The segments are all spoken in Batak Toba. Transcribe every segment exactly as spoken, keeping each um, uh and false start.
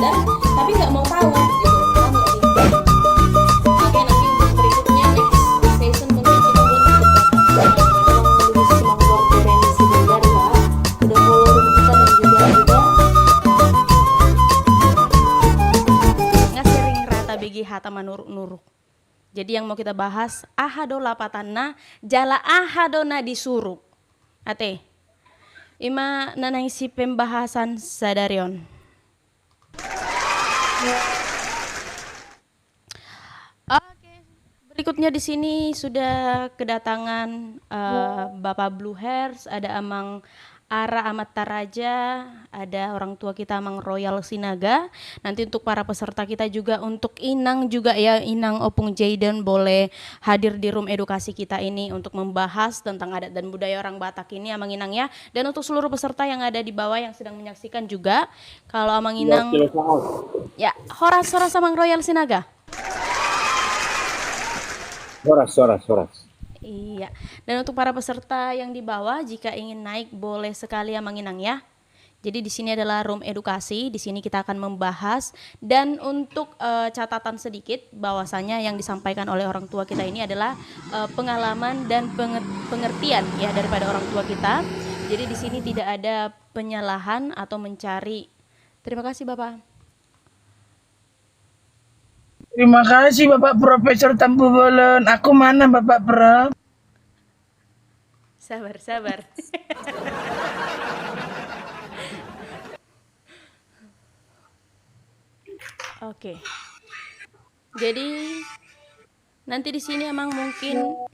Tapi nggak mau tahu gitu. Paham nggak sih? Oke, nanti untuk berikutnya, next session, mungkin kita buat untuk Bapak Bang Luis Mangkor Terensi Siregar, ya. Udah follow room kita dan juga udah. Nga sering rata bege hata manuruk-nuruk. Jadi yang mau kita bahas, aha do lapatanna, jala aha do na disuruk. Ate, ima na naeng si pembahasan sadari on. Oke, berikutnya di sini sudah kedatangan, eh, Bapak Blue Hairs, ada Amang Ara Amanta Raja, ada orang tua kita Amang Royal Sinaga. Nanti untuk para peserta kita juga, untuk Inang juga ya, Inang Opung Jayden boleh hadir di room edukasi kita ini untuk membahas tentang adat dan budaya orang Batak ini, Amang Inang ya. Dan untuk seluruh peserta yang ada di bawah yang sedang menyaksikan juga, kalau Amang Inang, ya, horas, horas Amang Royal Sinaga. Horas, horas, horas. Iya. Dan untuk para peserta yang di bawah, jika ingin naik, boleh sekali Amang Inang ya. Jadi di sini adalah room edukasi, di sini kita akan membahas. Dan untuk, eh, catatan sedikit, bahwasanya yang disampaikan oleh orang tua kita ini adalah, eh, pengalaman dan penge-, pengertian ya daripada orang tua kita. Jadi di sini tidak ada penyalahan atau mencari. Terima kasih Bapak. Terima kasih Bapak Profesor Tampubolon. Aku mana Bapak Prof? Sabar, sabar. Oke. Jadi nanti di sini emang mungkin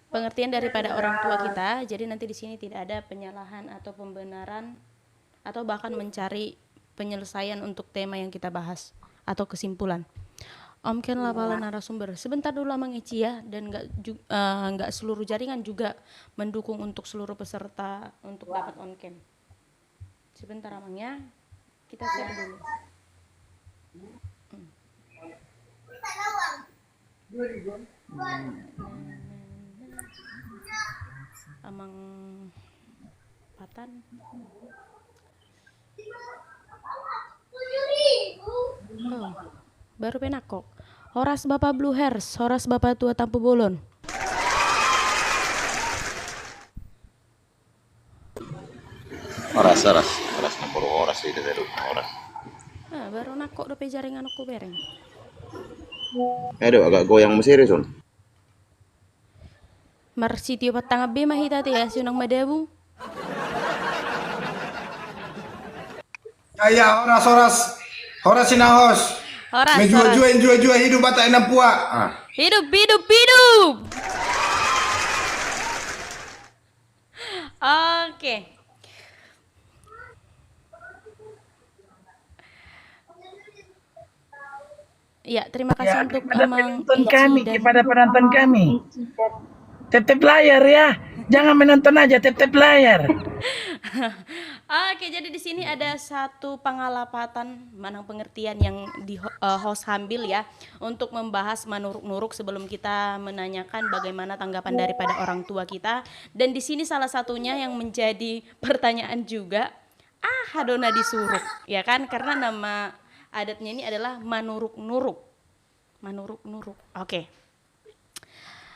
pengertian daripada orang tua kita. Jadi nanti di sini tidak ada penyalahan atau pembenaran atau bahkan mencari penyelesaian untuk tema yang kita bahas atau kesimpulan. Om Ken, lapala narasumber. Sebentar dulu Amang Eci ya, dan nggak ju-, eh, nggak seluruh jaringan juga mendukung untuk seluruh peserta untuk dapat on cam. Sebentar Amang ya, kita share dulu. Hmm. Amang Patan. Oh, baru pe nangkok. Horas Bapak Blue Hairs, horas Bapak Tua Tampubolon. Horas, horas, horas, namboru, horas, ida, ida, horas. Ah, baru nangkok dope jaringan on, hubereng. Aduh, agak goyang muse on. Marsitio patangap be ma hita te ya, siunang madabu. Ya, ya, horas, horas. Horas, Inang Host. Horas, horas. Menjua-jua, jua-jua, hidup Batak Inang Pua. Ah. Hidup, hidup, hidup. Oke. Ya, terima kasih untuk kepada penonton kami, kepada penonton kami. Tap-tap layar ya. Jangan menonton aja, tap-tap layar. Oke, jadi di sini ada satu pangalapatan manang pengertian yang di ho-, eh, host ambil ya, untuk membahas manuruk-nuruk sebelum kita menanyakan bagaimana tanggapan daripada orang tua kita. Dan di sini salah satunya yang menjadi pertanyaan juga, aha do na disuruk, ya kan? Karena nama adatnya ini adalah manuruk-nuruk. Manuruk-nuruk. Oke.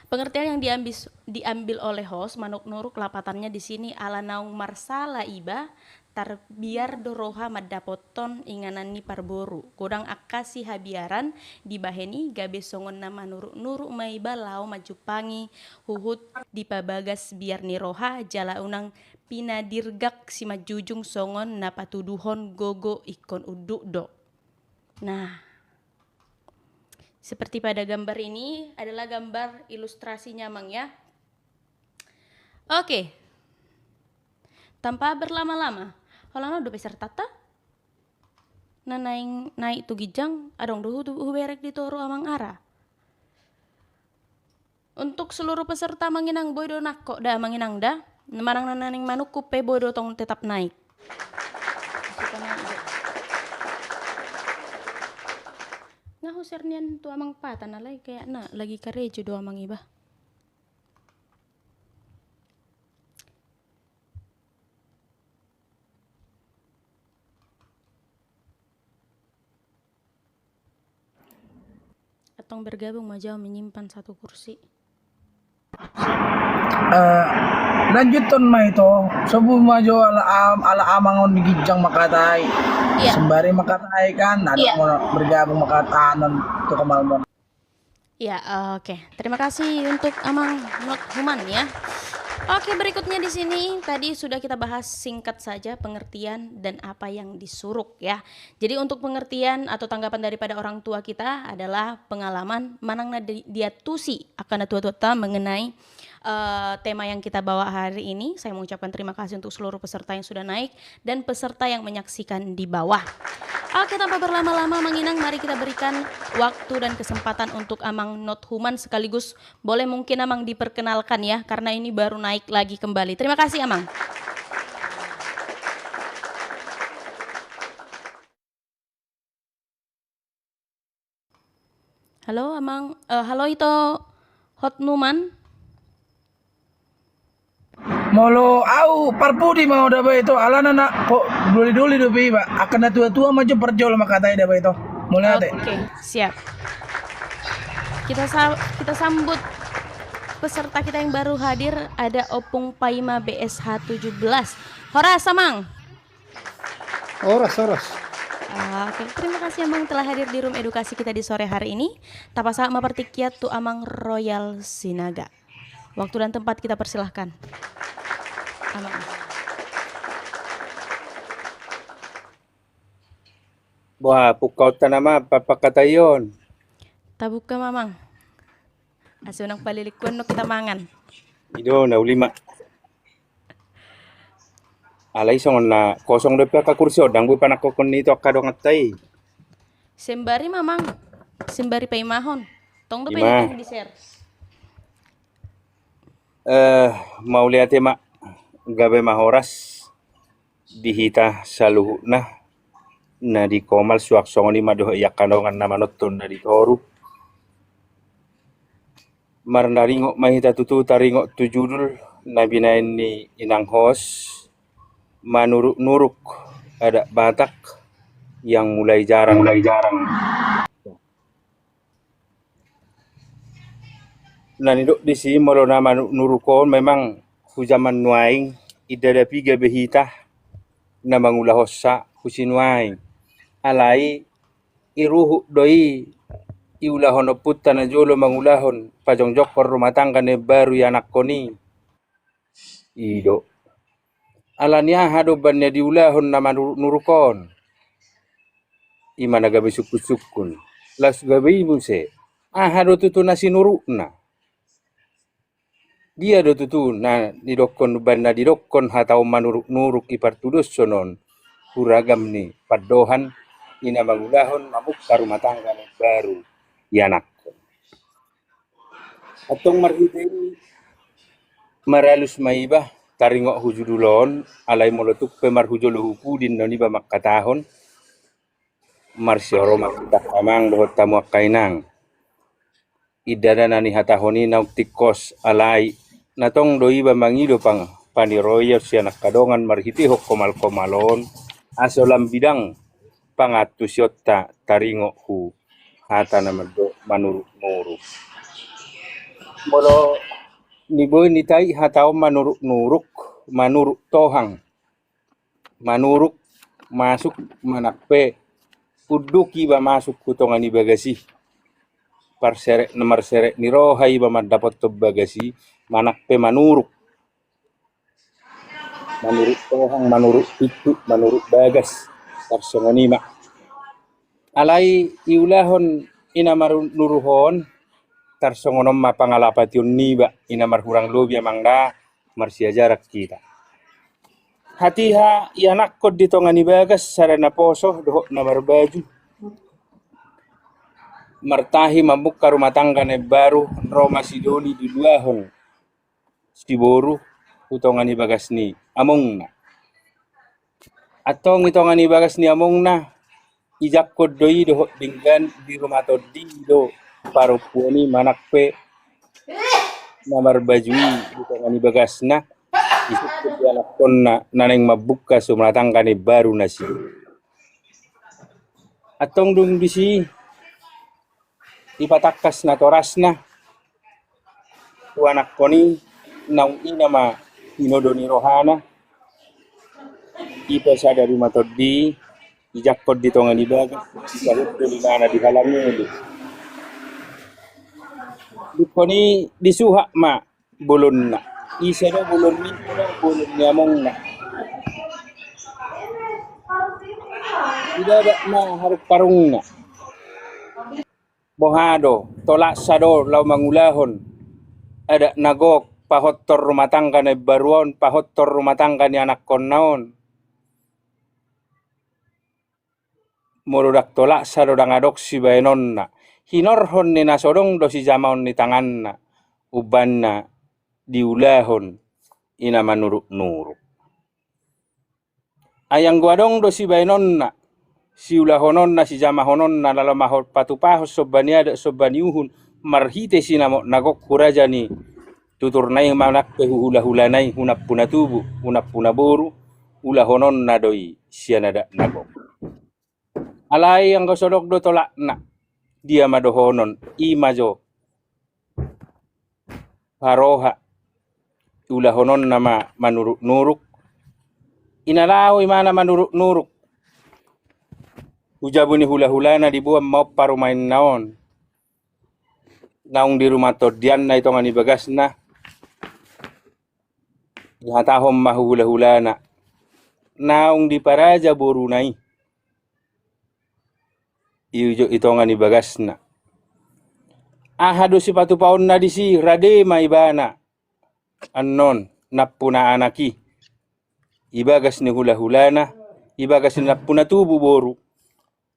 Pengertian yang diambis-, diambil oleh host, manuruk-nuruk lapatannya di sini ala naung marsala iba, tarbiar do roha mandapothon inganan ni parboru. Godang angka sihabiaran dibahen i, gabe songon na manuruk-nuruk ma iba laho manjumpangi huhut dipabagas biar ni roha, jala unang pinadirgak simanjujung songon na patuduhon gogo ingkon unduk do. Nah, seperti pada gambar ini adalah gambar ilustrasinya, Mang, ya. Oke. Tanpa berlama-lama, holan on dope sertanta. Na naeng naik tu ginjang, adong do hu-, huberek di toru Amang Ara. Untuk seluruh peserta, Amang Inang, boi do nangkok da, Amang Inang, da. Manang na naeng manungkun pe boi do tong tetap naik. Nga hushare nian tu Amang Patan, alai kayakna lagi karejo do Amang i bah. Tong bergabung ma jo, menyimpan satu kursi. Eh, lanjuthon ma ito, sobu ma jo ala, am, ala amang on di ginjang mangkatai. Iya. Sembari mangkatai kan, ada iya. Mau bergabung mangkatai anon tu kemalmon. Ya, oke. Terima kasih untuk Amang Not Human ya. Oke, berikutnya di sini tadi sudah kita bahas singkat saja pengertian dan apa yang disuruk ya. Jadi untuk pengertian atau tanggapan daripada orang tua kita adalah pengalaman manang na di, dia tusi akan tua-tua mengenai eh, tema yang kita bawa hari ini. Saya mengucapkan terima kasih untuk seluruh peserta yang sudah naik dan peserta yang menyaksikan di bawah. Oke, tanpa berlama-lama, Amang Inang, mari kita berikan waktu dan kesempatan untuk Amang Not Human sekaligus boleh mungkin Amang diperkenalkan ya, karena ini baru naik lagi kembali. Terima kasih, Amang. Halo, Amang. Eh, halo, ito Hot Numan. Molo au parpudi ma da ba ito, alana na po doli-doli do pe iba. Akan na tua-tua ma jo parjolo mangkatai da ba ito. Molo ate. Oke, siap. Kita sa-, kita sambut peserta kita yang baru hadir, ada Opung Paima B S H tujuh belas. Horas, Amang. Horas, horas. Oke, terima kasih Amang telah hadir di room edukasi kita di sore hari ini. Tapasahat ma partingkian tu Amang Royal Sinaga. Waktu dan tempat kita persilahkan. Amang. Boha, pungkaonta nama pa-, pangkataion. Tabuka ma, Amang. Asa unang palilingkuon do hita mangan. I do na uli ma. Alai songon na kosong dope angka kursi on, ndang boi panangkokhon ni ito angka donganta i. Sembari ma, Amang. Sembari paimahon. Tong dope ima. Di-share. Eh, mauliate ma, gabe ma horas di hita saluhutna, na di komal suang songon i ma dohot i angka dongan na manonton na di toru. Marnaringot ma hita tutu taringot tu judul na binahen ni inang host, manuruk-nuruk adat Batak yang mulai jarang. Mulai jarang. Na nidok disi molo na manuruk-nuruk on memang hu jaman nuaeng, inda dapot gabe hita na mangulahonsa hu si nuaeng. Alai i ruhut do i, iulahon ompunta na jolo mangulahon, pajongjongkon rumah tangga na imbaru ianakhon i. I do. Ala ni aha do umbahen na diulahon na manuruk-nuruk on? I ma na gabe sungkun-sungkun. Laos gabe i muse, aha do tutu na sinurukna? Dia do tutu na nidokhon umbahen na didokhon hata on manuruk-nuruk i partudoshon on tu ragam ni pandohan i na mangulahon mamungka rumah tangga na imbaru ianakhon. Antong marhite i maralus ma iba taringot hu judul on, alai molo tung pe marhujolo hu pudi annon iba mangkatahon, marsioro ma hita amang dohot hamu angka inang. Inda na nihatahon i naung tingkos, alai na tong do iba mangido pang-, paniroion sian angka dongan marhitehon komal-komal on, asa lam bidang pangantusionta taringot hu hata na mandok manuruk-nuruk. Molo niboi nitai hata on manuruk-nuruk, manuruk tohang, manuruk masuk manang pe unduk iba masuk hu tonga ni bagas i. Parserek na marserek ni roha iba mandapothon bagas i, manang pe manuruk. Manuruk tohang, manuruk pintu, manuruk bagas, tarsongon i ma. Alai iulahon i na manuruk on, tarsongon on ma pangalapation niba, i na marhurang lobi amang da, marsiajaran hita. Hatiha ianakhon di tonga ni bagas sada naposo dohot na marbaju. Martahi mamungka rumah tangga na imbaru, ro ma sidoli diluahon siboru hu tonga ni bagas ni amongna. Antong i tonga ni bagas ni amongna, ijangkon do i dohot denggan di rumah tondi do parompuan i manang pe na marbaju i hu tonga ni bagasna, disungkun ianakhonna na naeng mamungka rumah tangga na imbaru nasida. Antong dung disi Ipatangkas natorasna tu anakkon i, naung ina ma hinodo ni rohana. Ipasada ruma tondi, ijangkon di tonga ni bagas, disahuthon imana di halangulu. Dungkon i disuhat ma bolonna. Ise do bolon ni, ise do bolon ni amongna? Didadak ma harungharungna. Boha do, tolasa do laho mangulahon adat na gok, pahothon rumah tangga na imbaru on, pahothon rumah tangga ni anakkonna on? Molo ndang tolasa do, ndang adong sibaenonna, hinorhon ni na so adong do sijamaon ni tanganna, umbahen na diulahon i na manuruknuruk. Ai anggo adong do sibaenonna, siulahononna, sijamahononna, na laho patupahon somba ni adat, somba ni uhum, marhite sinamot na gok hu raja ni tuturna i, manang pe hu hulahulana i, hu nampuna tubu, hu nampuna boru, ulahononna do i sian adat na gok. Alai anggo so adong do tolakna, dia ma dohonon, i ma jo haroha, ulahononna ma manuruknuruk. Ina laho imana manuruknuruk hu jabu ni hulahulana, diboan ma on parumaenna on. Naung di ruma tondianna, i tonga ni bagasna, dihatahon ma hu hulahulana, naung diparaja boruna i. I jo i tonga ni bagasna. Aha do sipatupaonna disi? Rade ma ibana annon nampuna anak i, i bagas ni hulahulana, i bagas ni nampuna tubu boru.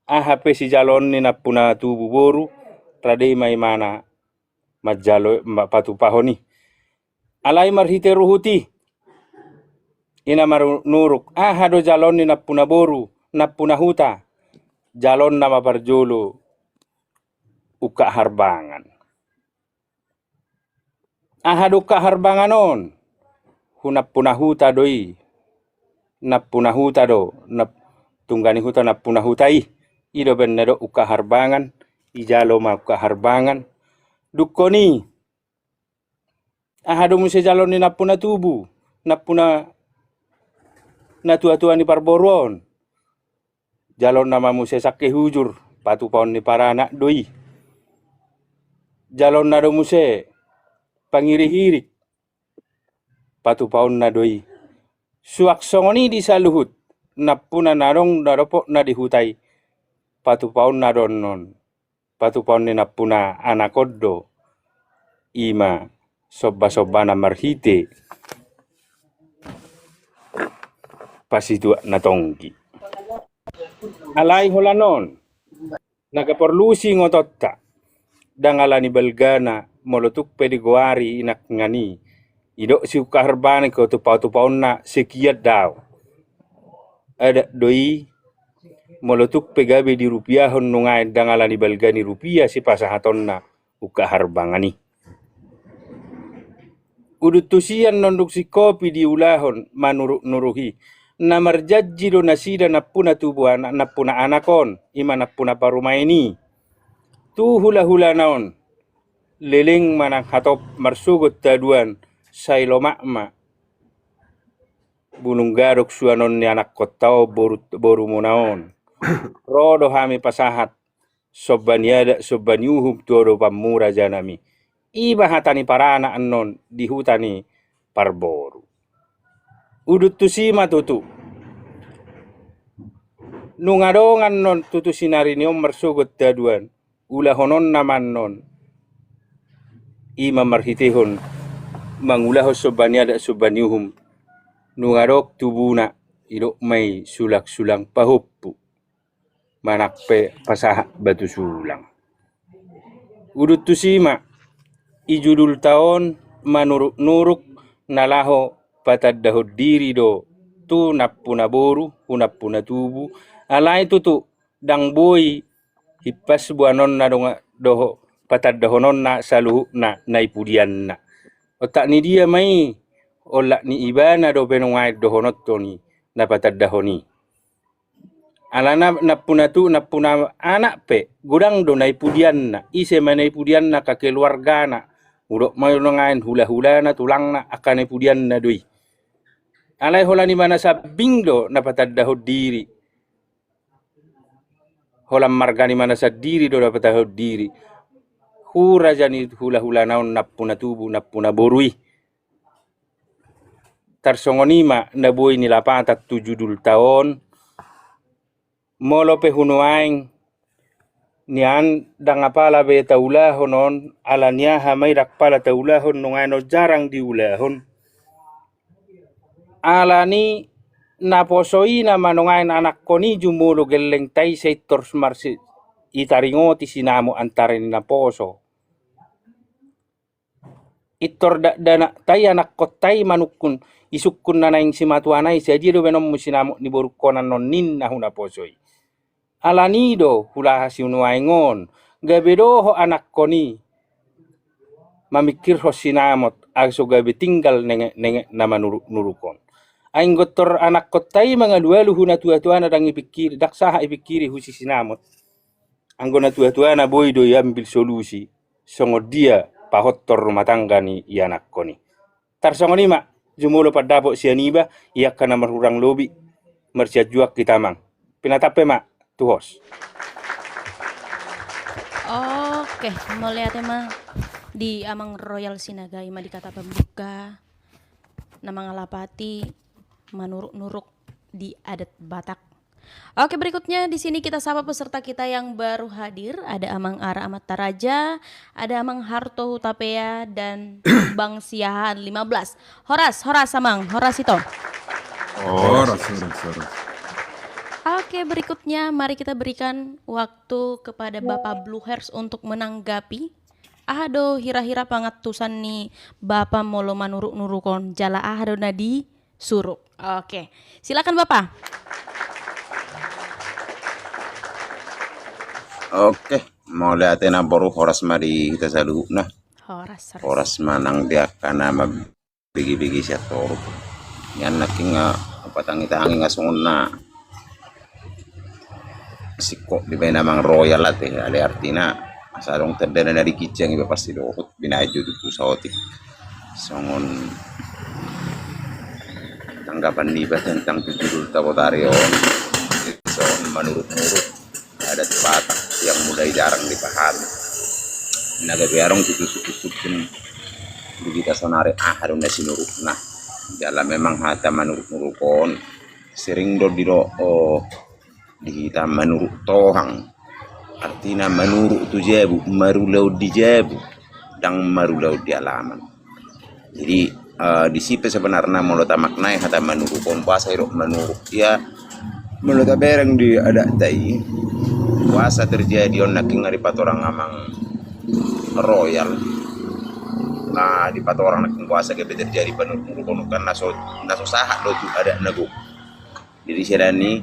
Aha pe sijaloon ni nampuna tubu boru, rade ma imana manjalo, ma-, patupahon i. Alai marhite ruhut i, i na manuruknuruk, aha do jaloon ni nampuna boru, nampuna huta? Jaloonna ma parjolo ungkap harbangan. Aha do ungkap harbangan on? Hu nampuna huta do i. Nampuna huta do, nap-, tungga ni huta, nampuna huta i. I do umbahen na didok ungkap harbangan, ijalo ma ungkap harbangan. Dungkon i, aha do muse jaloon ni nampuna tubu, nampuna natuatua ni parboru on? Jaloonna ma muse sangke hujur, patupaon ni paranak do i. Jaloonna do muse pangirikirik, patupaonna do i. Suang songon i di saluhut nampuna na adong na dapot na di huta i, patupaonna do annon. Patupaon ni nampuna anak on do, i ma sombasombana marhite pasituak na tonggi. Alai holan on, na gabe porlu siingotonta, ndang ala ni balgana, molo tung pe digoari inangan i, didok si ungkap harbangan, ingkon patupaonna sekian dao. Adat do i, molo tung pe gabe dirupiahon nunga i, ndang ala ni balga ni rupia sipasahatonna ungkap harbangan i. Udut tusi annon dung singkopi diulahon manuruknuruk i, na marjanji do nasida nampuna tubu anak, nampuna anak on, i ma nampuna parumaen i, tu hulahulana on, leleng manang hatop marsogot haduan, sai lomak ma bulung gadong suanon ni anakkonta on, boru, borumuna on. Ro do hami pasahat somba ni adat, somba ni uhum tu adopanmu rajanami. I ma hata ni paranak annon di huta ni parboru. Udut tusi ma tutu. Nunga adong annon tutu sinari ni on marsogot haduan, ulahononna ma annon. I ma marhitehon mangulahon somba ni adat, somba ni uhum. Nunga adong tubuna, didok ma i sulangsulang pahompu, manang pe pasahat batu sulang. Udut tusi ma, i judulta on manuruknuruk, na laho patandahon diri do tu nampuna boru, tu nampuna tubu. Alai tutu ndang boi himpas boanonna dongan dohot patandahononna saluhutna na i pudianna. Otak ni dia ma i? Olat ni ibana dope nuaeng dohononhon i na patandahon i. Alana nampuna tu, nampuna anak pe, godang do naipudianna, ise ma naipudianna, angka keluargana, hudok ma nuaeng hulahulana, tulangna, angka naipudianna do i. Alai holan ibana sambing do na patandahon diri. Holan marga ni ibana sandiri do na patandahon diri. Hurajani hulahulana on nampuna tubu, nampuna boru i. Tarsongon i ma na boi nilapatan tu judulta on. Molo pe nuaeng nian ndang apala be taulahon on, ala ni aha ma i ndang apala taulahon, nuaeng on jarang diulahon. Ala ni naposo i nama nuaeng anakkon i jumolo gellengta i sai tor marsi-, i taringoti sinamot antara ni naposo. Pintor dakdanakta i anakkonta i manungkun, isungkun na naeng simatuana i, sadia do baenonmu sinamot ni borungkon annon ninna hu naposo i. Ala ni do hulaha sinuaeng on, gabe dohot anakkon i mamingkirhon sinamot, asa gabe tinggal nengetnenget na manuruknuruk on. Ai anggo tor anakkonta i mangalualu hu natuatuana ndang ipingkiri, ndang sahat ipingkiri hu si sinamot. Anggo natuatuana boi do iambil solusi songon dia pahottor rumah tangga ni ianakkon i. Tarsongon i ma, jumolo pandapot sian iba, i angka na marhurang lobi, marsianjuan hita amang. Pinatap pe ma, tu host. Oke, mauliate ma di Amang Royal Sinaga, i ma di kata pembuka na mangalapati manuruknuruk di adat Batak. Oke, berikutnya di sini kita sapa peserta kita yang baru hadir. Ada Amang Ara Amantaraja, ada Amang Harto Hutapea, dan Bang Siahaan lima belas. Horas, horas Amang, horas ito. Horas, horas, horas. Oke, berikutnya mari kita berikan waktu kepada Bapak Blue Hairs untuk menanggapi. Aha do hira-hira pangantusan ni Bapa molo manuruknuruk on, jala aha do na di suruk. Oke, silakan Bapa. Oke, mauliate namboru, horas ma di hita saluhutna. Horas, horas. Horas ma nang di angka na mambege-bege sian toru. Nian nangkin nga, ah, patangi-tangi nga songon na singkop dibaen Amang Royal ate, alai artina asa adong tanda na di ginjang iba pasti dohot binaen jo tutu saotik. Songon tanggapan niba tentang tu judulta botari on, songon manuruknuruk adat Batak yang mulai jarang dipahami. Na gabe adong tutu sungkun-sungkun di hita saonari aha do na sinurukna. Jala memang hata manuruknuruk on sering do didok, oh, di hita manuruk tohang. Artina manuruk tu jabu, marulaon di jabu, ndang marulaon di alaman. Jadi, eh, disi pe sebenarna molo tamaknai hata manuruk on, boasa didok manuruk. Ia, molo tabereng di adatta i, boasa terjadi on nangkin nga dipatorang Amang Royal. Nga dipatorang nangkin boasa gabe terjadi panuruknuruk on, kan na so, na so sahat do tu adat na gok. Jadi sian i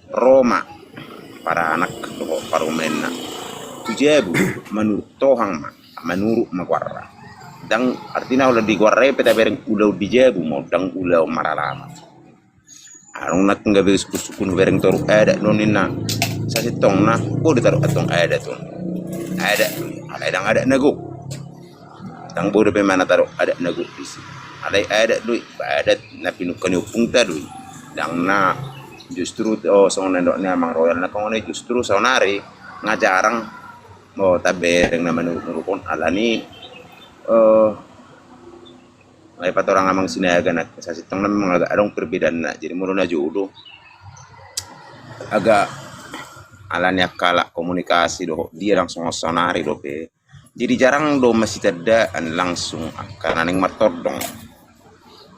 ro ma paranak dohot parumaenna tu jabu, manuruk tohang ma, manuruk ma goarna. Ndang, artina holan di goarna i pe tabereng ulaon di jabu ma on, ndang ulaon maralaman. Adong nangkin gabe sungkun-sungkun bereng taruhon adat do ninna. Sasintongna boi do taruhon antong adat on. Adat do i, alai ndang adat na gok. Ndang boi dope ma na taruhon adat na gok disi. Alai adat do i, adat na pinungka ni ompungta do i. Ndang na justru, oh, songon na nidok ni Amang Royal nangkin on, justru saonari nga jarang, oh, tabereng na manuruknuruk on ala ni, eh, nga dipatorang Amang Sinaga nangkin, sasintongna memang agak adong perbedaanna. Jadi molo na jolo agak ala ni angka halak komunikasi dohot dia langsung saonari dope. Jadi jarang do masitandaan langsung angka na naeng martondong.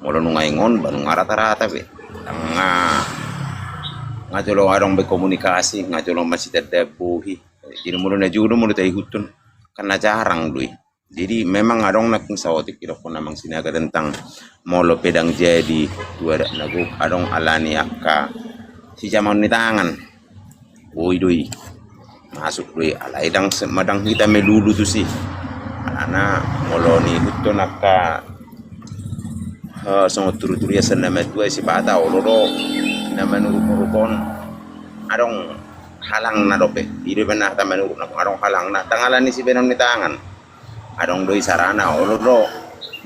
Molo nuaeng on ba nunga rata-rata be. Nga, nga jolo adong be komunikasi, nga jolo masitandaan bohi. Jadi molo na jolo molo taihuthon, kan na jarang do i. Jadi memang adong nangkin saotik didokkon Amang Sinaga tentang molo pe ndang jadi tu adat na gok, adong ala ni angka sijamaon ni tangan. Boi do i. Masuk do i, alai ndang se-, ndang hita melulu tusi. Alana molo niihuthon angka, eh, songon tutur-tutur sian na matua i, sipata olo do na manuruknuruk on adong halangna dope. I do baen na hata Manuruk na adong halangna, tangalan ni sibaenon ni tangan. Adong do i sarana, olo do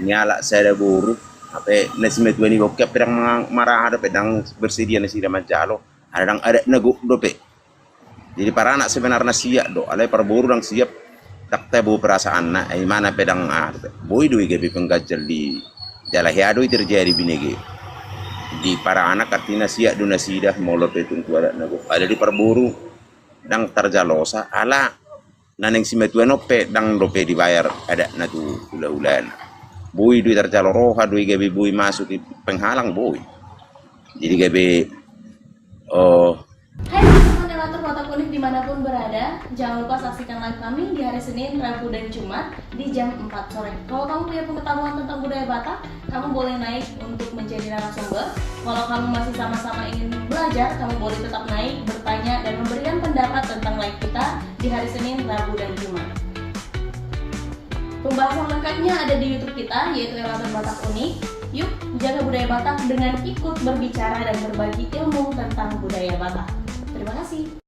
nialap sada boru, hape na simatua ni bokke pe ndang maraha dope, ndang bersedia nasida manjalo, ala ndang adat na gok dope. Jadi paranak sebenarna siap do, alai parboru ndang siap, ndang tabo perasaanna, ai imana pe ndang ah, boi do i gabe pengganjal di jala hea do i terjadi binege. Di paranak artina siap do nasida molo pe tung tu adat na gok, alai di parboru ndang tarjalosa, ala na naeng simatua on pe ndang dope dibayar adatna tu hulahulana. Boi do i tarjalo roha do i gabe boi masuk i penghalang boi. Jadi gabe, oh, Hai teman-teman relator Batak Unik dimanapun berada, jangan lupa saksikan live kami di hari Senin, Rabu, dan Jumat di jam empat sore. Kalau kamu punya pengetahuan tentang budaya Batak, kamu boleh naik untuk menjadi narasumber. Kalau kamu masih sama-sama ingin belajar, kamu boleh tetap naik, bertanya, dan memberikan pendapat tentang live kita di hari Senin, Rabu, dan Jumat. Pembahasan lengkapnya ada di YouTube kita, yaitu Relator Batak Unik. Yuk, jaga budaya Batak dengan ikut berbicara dan berbagi ilmu tentang budaya Batak. Terima kasih.